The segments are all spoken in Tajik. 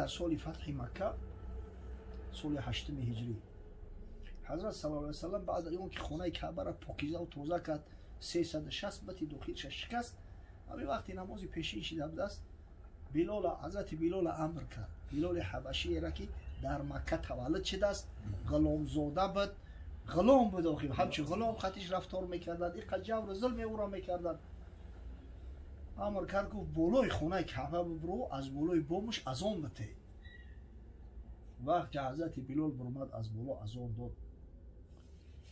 Дар соли фатҳи Макка, соли 8 ҳиҷрӣ, ҳазрат саллаллоҳу алайҳи васаллам баъд аз он ки хонаи Каъбаро покизаву тоза кард, 360 бати дохилша шикаст. Ҳамин вақти намози пешин шида будааст, Билола, ҳазрати Билола амр кард. Билоли ҳабашиеро, ки дар Макка таваллуд шудааст, ғуломзода буд, ғулом буд, охир ҳамчун ғулом хатиш рафтор мекарданд, иқа ҷавру зулме ӯро мекарданд. Амр кард, гуфт: болои хонаи Каъба бибро, аз болои бомуш азон бите. Вақте ҳазрати Билол бурмад, аз боло азон дод,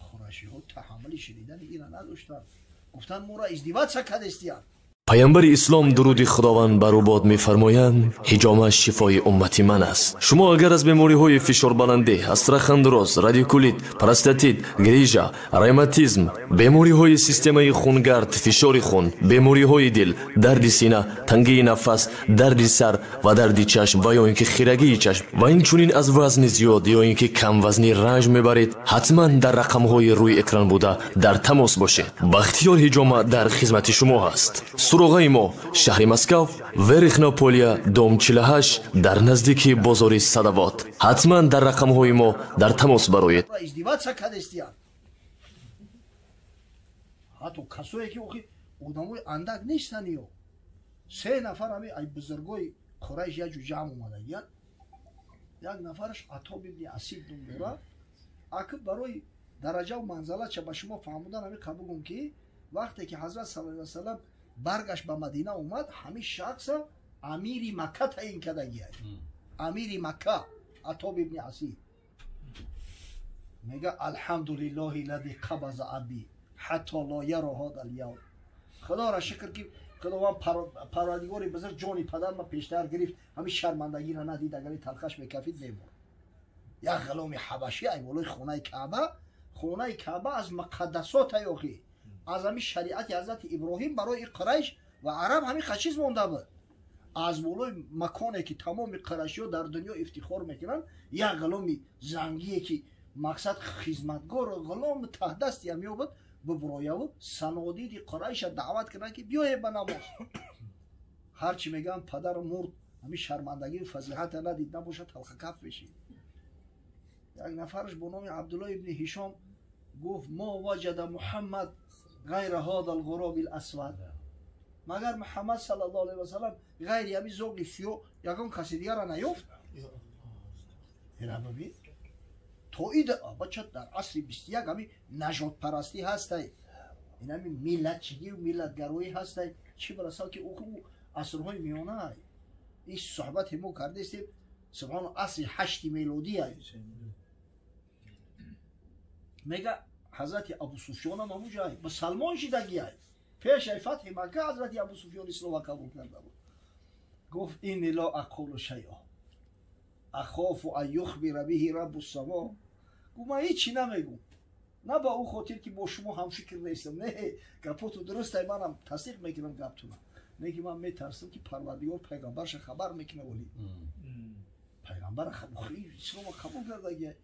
қурайшиҳо таҳаммули шунидани ина надоштанд, гуфтанд: моро издеваться кардестиянд. Паямбари ислом, дуруди Худованд бар ӯ бод, мефармоянд: ҳиҷома шифои уммати ман аст. Шумо агар аз бемориҳои фишорбаландӣ, остеохондроз, радикулит, простатит, грижа, ревматизм, бемориҳои системаи хунгард, фишори хун, бемориҳои дил, дарди сина, тангии нафас, дарди сар ва дарди чашм ва ё ин ки хирагии чашм ва инчунин аз вазни зиёд ё ин ки камвазнӣ ранҷ мебаред, ҳатман дар рақамҳои рӯи экран буда дар тамос бошед. Бахтиёр Ҳиҷома дар хизмати шумо ҳаст. Суроғаи мо: шаҳри Москав, Верхнее Поле, дом 48, дар наздики бозори Садовод. Ҳатман дар рақамҳои мо дар тамос бароед. Издеваться кардестиянд. Ҳатто касое ки охи одамои андак нестанд, ё се нафар ҳами ай бузургои Қурайш як ҷо ҷамъ омадагиянд. Як нафараш Атоб ибни Асид ном дорад. Аки барои дараҷаву манзалатша ба шумо фаҳмудан, ҳами қабугум, ки вақте ки ҳазрат саллаллоҳу алайҳи васаллам баргашт, ба Мадина омад, ҳамин шахса амири Макка таъин кардагиай. Амири Макка Атоб ибни Асид мега: "Алҳамдулиллоҳи лади қабаза аби ҳатто ло яро ҳода алявм." Худоро шукр, ки Худованд Парвардигори бузург ҷони падарма пештар гирифт, ҳамин шармандагиро надид. Агари талхаш мекафид, мемурд. Як ғуломи ҳабашӣ ай болои хонаи Каъба, хонаи Каъба аз муқаддасотай, охи аз ҳамин шариати ҳазрати Иброҳим барои Қурайш ва араб ҳамин чиз монда буд, аз болои маконе ки тамоми қурайшиҳо дар дунё ифтихор мекунанд, як ғуломи зангие, ки мақсад хизматгору ғулому таҳдастиам меёбад, биброяву санодиди Қурайша даъват кунанд, ки биёе ба намоз. Ҳарчи мегӯям, падар мурд, ҳамин шармандагию фазиҳата надид, набошад, талхакаф мешид. Як нафараш бо номи Абдулло ибни Ҳишом гуфт: "Мо ваҷада Муҳаммад ғайра ҳода алғуроби ласвад?" Магар Муҳаммад саллаллоҳу алайҳи васаллам ғайри ҳамин зоғи сиёҳ ягон каси дигара наёфт? Ина бибин, то ида бача дар асри 21 ҳамин нажодпарастӣ ҳастай, ин ҳамин миллатчигию миллатгароӣ ҳастай. Чӣ барасад, ки ӯ асрҳои миёнаай. Ин суҳбате мо кардестем, субҳон, асри 8 мелодиай. Мега, ҳазрати Абусуфёнам ҳамуҷай мусалмон шидагиай. Пешаи фатҳи Макка ҳазрати Абусуфён ислома қабул карда буд. Гуфт: "Инни ло ақулу шайъа ахофу ан юхбира биҳи раббу само." Гуфт: "Ман ҳечи намегум, на ба ӯ хотир, ки бо шумо ҳамфикр нестам, не, гапоту дурустай, манам тасдиқ мекунам гаптуна, не ки ман метарсам, ки Парвардигор пайғамбарша хабар мекуна." Вале пайғамбара ислома қабул кардагиай.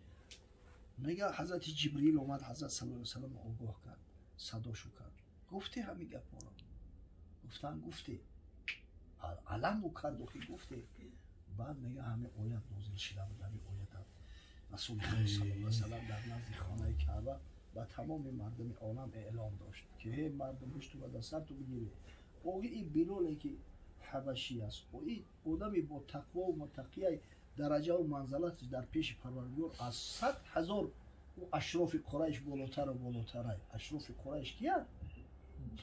Мега, ҳазрати Ҷибрил омад, ҳазрат саллаллоҳу алайҳи васаллам огоҳ кард, садошу кард: "Гуфте ҳамин гапҳоро?" Гуфтан: "Гуфте." Аламу кард, охи гуфте. Баъд мега, ҳамин оят нозил шида буд. Ҳамин оята Расули Худо саллаллоҳу алайҳи васаллам дар назди хонаи Каъба ба тамоми мардуми олам эълом дошт, ки ҳе мардум, ҳушту ба дастарту бигиред. Оғи ин Билоле, ки ҳабашӣ аст, ин одами бо тақвову муттақияй, дараҷаву манзалаташ дар пеши Парвардигор аз 100 000 ӯ ашрофи Қурайш болотару болотарай. Ашрофи Қурайш киянд?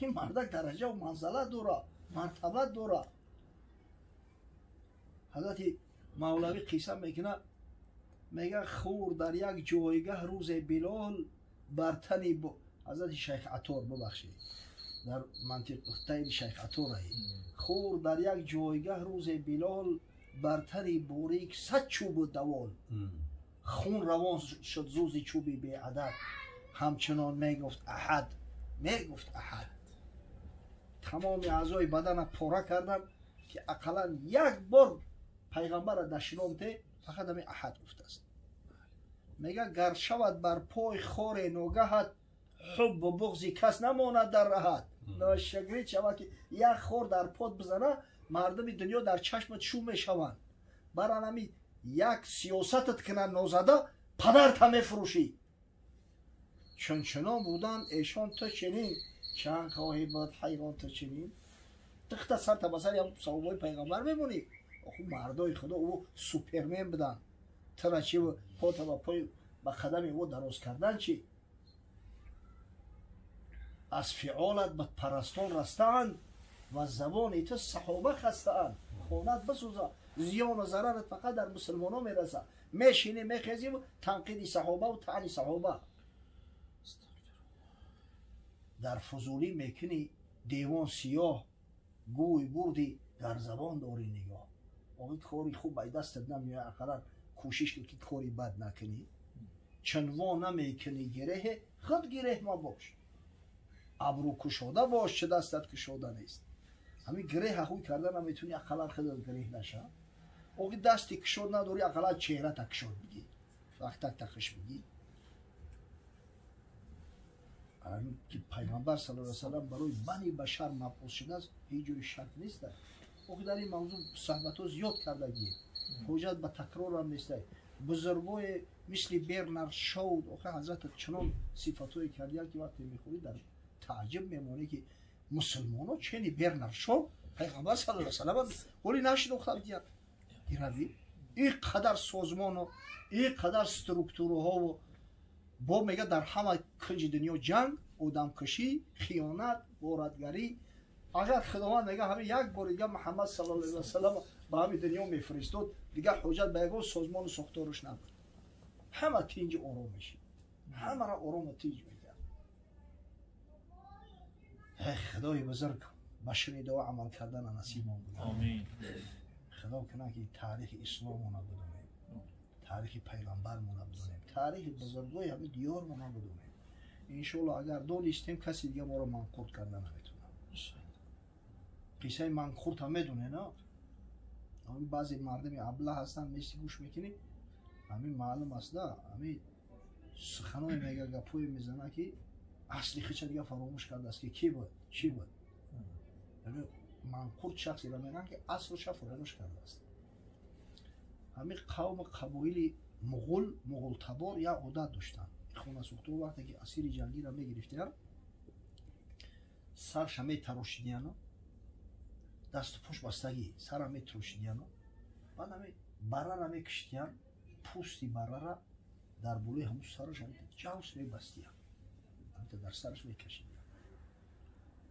Ин мардак дараҷаву манзалат дора, мартабат дора. Ҳазрати Мавлавӣ қисса мекунад, мега: хӯр дар як ҷойгаҳ рӯзе Билол бар тани ҳазрати Шайх Атор, бубахшед, дар мантиқтайри Шайх Атораи, хӯр дар як ҷойгаҳ рӯзе Билол бар тани борик сад чӯбу давол, хун равон шуд зӯзи чӯби беадад, ҳамчунон мегуфт аҳад, мегуфт аҳад. Тамоми аъзои бадана пора кардам, ки ақаллан як бор пайғамбара дашномте, фақат ҳамин аҳад гуфтааст. Мега, гар шавад бар пой хоре ногаҳат, ҳуббу буғзи кас намонад дар раҳат. Ношагрид шавад, ки як хор дар под бизана, мардуми дунё дар чашмат шу мешаванд. Баранами як сиёсатат кунад нозада, падарта мефурӯшӣ. Чунчунон буданд эшон ту чунин, чанд хоҳӣ буд ҳайрон ту чунин. Тихта сарта ба сари саҳобаи пайғамбар мемонӣ. Оху мардои худо ӯ супермен буданд. Тура чи пота ба пой ба қадами ӯ дароз кардан чи? Аз фиолат ба парастон растаанд ва забони ту саҳоба хастаанд. Хонат бисӯза, зиёну зарарат фақат дар мусулмонон мерасад. Мешинӣ, мехезиву танқиди саҳобаву таъни саҳоба. Дар фузулӣ мекунӣ девон сиёҳ, гӯй бурдӣ дар забон дорӣ нигоҳ. Оғи кори хуб ай дастат намеояд, ақаллан кӯшиш кун ки кори бад накунӣ. Чун во намекунӣ гиреҳе, худ гиреҳ мабош. Абрӯ кушода бош, чӣ дастат кушода нест. Ҳамин гиреҳа ҳуй карда наметунӣ, ақаллан худат гиреҳ наша. Оғи дасти кушод надорӣ, ақаллан чеҳрата кушод бигӣ, вақтак тахиш бигӣ. Ки пайғамбар саллаллоҳу алайҳи васаллам барои бани башар мабъус шудааст, ҳеҷ ҷои шак нест. Охи дар ин мавзӯъ суҳбатҳо зиёд кардагием, ҳуҷҷат ба такрорам нест. Бузургое мисли Бернард Шоу, охи ҳазрат чунон сифатҳое кардиянд, ки вақте мехонӣ дар тааҷҷуб мемонӣ, ки мусулмоно чени Бернард Шоу пайғамбар саллаллоҳу алайҳи васаллам ҳоли нашинохта будиянд. Ираби ин қадар созмону ин қадар структураҳову бо мега дар ҳама кунҷи дунё ҷанг, одамкушӣ, хиёнат, ғоратгарӣ. Агар худованд мега ҳамин як бори дига Муҳаммад саллаллоҳу алайҳи васаллам ба ҳамин дунё мефиристод, дигар ҳуҷҷат ба ягон созмону сохтораш набуд. Ҳама тинҷи ором мешид, ҳамаро орому тинҷ мекард. Эй худои бузург, ба шунидао амал кардана насибмон буд. Омин. Худо кунад ки таърихи исломона бидонем, таърихи пайғамбармона бидонем, таърихи бузургои ҳамин диёрмона бидонем. Иншоалло агар донистем, каси дига моро манқурт карда наметонад. Қиссаи манқурта медоне, на? Ҳамин баъзе мардуми аблаҳ ҳастанд, мисли гӯш мекунӣ, ҳамин маълум аст, да, ҳамин суханое мега, гапҳое мезана, ки асли хича дига фаромӯш кардааст, ки ки буд, чӣ буд. Манқурт шахсеро мегӯянд, ки аслша фаромӯш кардааст. Ҳамин қавму қабоили муғул, муғултабор як одат доштанд. Хонасӯхтаҳо вақте ки асири ҷангиро мегирифтиянд, сарша метарошидияну дасту пош бастагӣ, сара метарошидияну баъд ҳамин баррара мекиштиянд, пӯсти баррара дар болои ҳамун сараш ҷавс мебастиянд, ҳамин дар сараш мекашидиянд.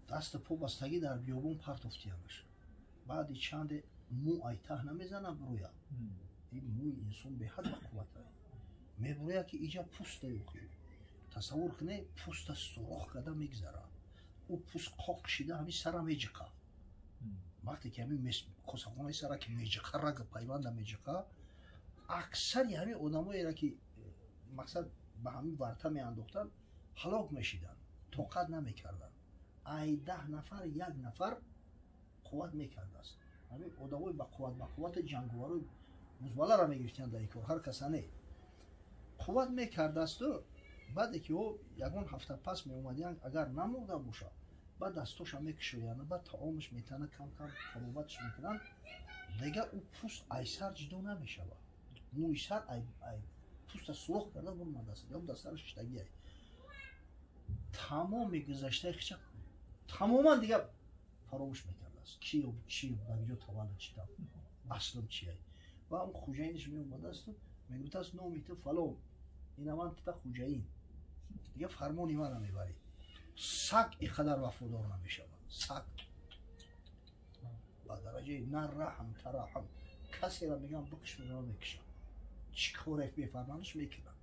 Дасту по бастагӣ дар биёбон партофтиянаш. Баъди чанде мӯ айтаҳ намезана буроя. Ин мӯи инсон беҳад ба қувват мебуроя, ки иҷа пӯста охи. Тасаввур кунед, пӯста сурох карда мегзара. Ӯ пӯст қоқ шида ҳамин сара меҷиқа. Вақте ки ҳамин косахонаи сара ки меҷиқа, рага пайванда меҷиқа, аксари ҳамин одамоеро ки мақсад ба ҳамин варта меандохтанд, ҳалок мешиданд, тоқат намекарданд. Ай 10 нафар як нафар қувват мекардааст. Ҳамин одамои ба қувват, ба қуввати ҷанговарои музваларо мегирифтиянд дар ин кор, ҳар каса не. Қувват мекардаасту баъде ки ӯ ягон ҳафта пас меомадиянд, агар намурда бошад, баъд дастоша мекушоянд, баъд таомаш метана, кам-кам табобаташ мекунанд, дига ӯ пӯст ай сар ҷудо намешавад. Мӯи сар ай пӯста сурох карда бурмадааст, ё дар сараш шиштагӣ ай. Тамоми гузаштаи хича тамоман дига фаромӯш мекардааст. Ки чи ба куҷо таваллуд шудам, аслам чи ай. Ва ҳам хуҷаинаш меомадааст, мегуфтааст номи ту фалон, ина ман тута хуҷаин, дига фармони мана мебарӣ. Саг ин қадар вафодор намешавад. Саг ба дараҷаи на раҳм тараҳм касеро мегӯям бикиш, мегӯям мекушам, чӣ коре мефарманаш мекунад.